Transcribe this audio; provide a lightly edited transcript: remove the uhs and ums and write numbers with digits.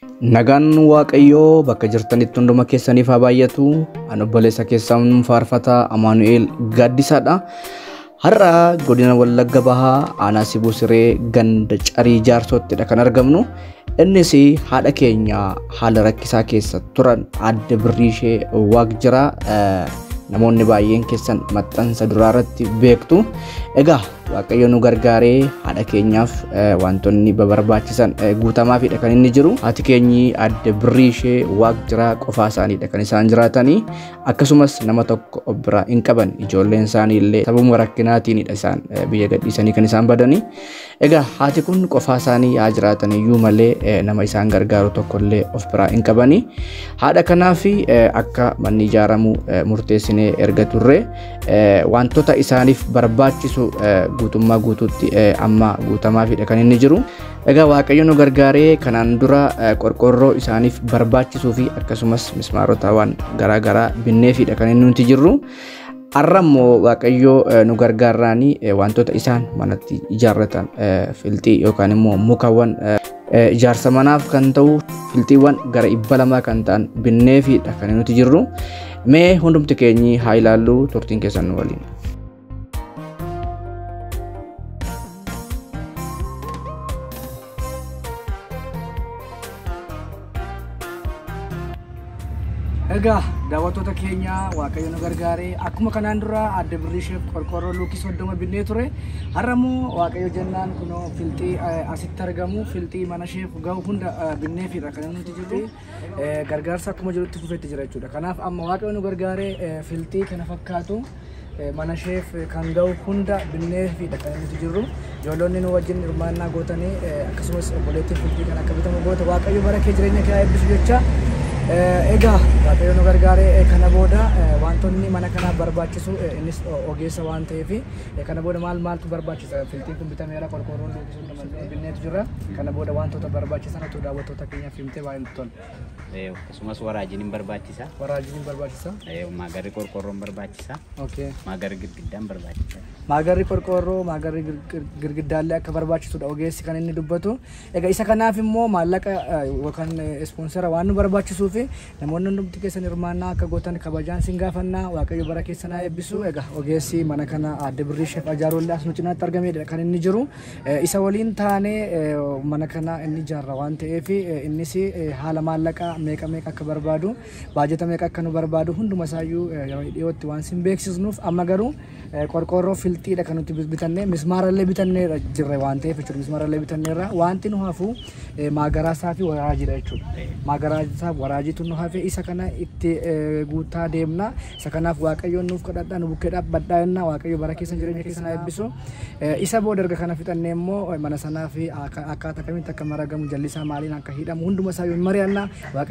Nagaan Waaqayyoo bakka jirtanitti hunduma keessaniif haa baay'atu. Ani obboleessa keessan faarfataa Amaanu'eel Gaaddisaadha. Har'a godina Wallagga Bahaa aanaa Sibuu Siree ganda Carii Jaarsoottidha kan argamnu. Innis haadha keenya haala rakkisaa keessa turan adda Birriishee Waaqjiraa namoonni baay'een keessan maxxansa duraa irratti beektu. Egaa Waaqayyo nu gargaaree haadha keenyaaf wantoonni barbaachisan guutamaafidha kan inni jiru. Haati keenyi adda Birriishee Waaqjiraa qofaa isaaniidha kan isaan jiraatanii. Akkasumas nama tokko of biraa hin qaban, ijoolleen isaanii illee sababuma rakkinaatiinidha isaan biyya gadhiisanii kan isaan badanii. Egaa haati kun qofaa isaanii haa jiraatan iyyuu malee nama isaan gargaaru tokko illee of biraa hin qabanii. Haadha kanaaf akka manni ijaaramu murteessinee erga turre wantoota isaaniif barbaachisu guutummaa guutuutti amma guutamaafidha kan inni jiru. Egaa Waaqayyo nu gargaaree kanaan dura qorqorroo isaaniif barbaachisuu fi akkasumas mismaarota waan garaagaraa binneefidha kan inni nuti jirru. Har'a immoo Waaqayyo nu gargaarraanii wantoota isaan manatti ijaarratan filxii yookaan immoo mukawwan ijaarsa manaaf kan ta'u filxiiwwan gara 200 kan ta'an binneefidha kan nuti jirru. Mee hundumti keenyi haa ilaallu, turtiin keessan nu waliin. Egaa daawwattoota keenya, Waaqayyo nu gargaaree akkuma kanaan dura adda Birriisheef qorqorroo luukii 30 binnee ture. Har'a immoo Waaqayyo jennaan kunoo filxii asitti argamu filxii mana isheef ga'u hunda binneefidha kan nuti jirru. Gargaarsa akkuma jirutti fufeetti jira jechuudha. Kanaaf amma Waaqayyo nu gargaaree filxii kana fakkaatu mana isheef kan ga'u hunda binneefidha kan nuti jirru. Ijoollonni nu wajjin hirmaannaa gootanii akkasumas obboleettiin filxii kan akka bitamu goote Waaqayyo bara kee jireenya kee haa eebbisu jecha. Egaa Waaqayyo nu gargaaree kana booda wantoonni mana kanaaf barbaachisu, innis ogeessa waan ta'eef, kana booda maal maaltu barbaachisa? Filxiin kun bitameera, qorqorroon luukii binneetu jira. Kana booda wantoota barbaachisan otoo daawwattoota keenyaaf himtee baay'ee nutti tola. Akkasumas waraajiin hin barbaachisa. Waraajiin hin barbaachisa. Maagarri qorqorroon barbaachisa. Maagarri girgiddaan barbaachisa. Maagarri qorqorroo, maagarri girgiddaallee akka barbaachisudha ogeessi kan inni dubbatu. Egaa isa kanaaf immoo maallaqa yookaan ispoonsara waan nu barbaachisuuf namoonni hundumti keessan hirmaannaa akka gootan kabajaan sin gaafannaa. Waaqayyo bara keessan haa eebbisu. Egaa ogeessi mana kana adda Birriisheef Ajaaroollee as nu cinaatti argamedha kan inni jiru. Isa waliin taanee mana kana inni ijaarra waan ta'eef innis haala maallaqaa meeqa meeqa akka barbaadu, baajata meeqa akka nu barbaadu hunduma isaayyuu yeroo dhiyootti waan sin beeksisnuuf, amma garuu qorqorroo filxiidha kan nuti bitanne, mismaarallee bitanneerra jirre waan ta'eef jechuudha. Mismaarallee bitanneerra, wanti nu hafu maagaraasaa fi waraajiidha jechuudha. Maagaraasaa fi waraajiitu nu hafe, isa kana itti guutaa deemna. Isa kanaaf Waaqayyoon nuuf kadhadhaa, nu bukkee dhaabbadhaa jenna. Waaqayyo bara keessan jireenya keessan haa eebbisu. Isa booda erga kana fixannee immoo mana sanaa fi akkaataa kamitti akka maragamu, jallisaa maaliin akka hidhamu hunduma isaa hin mari'anna.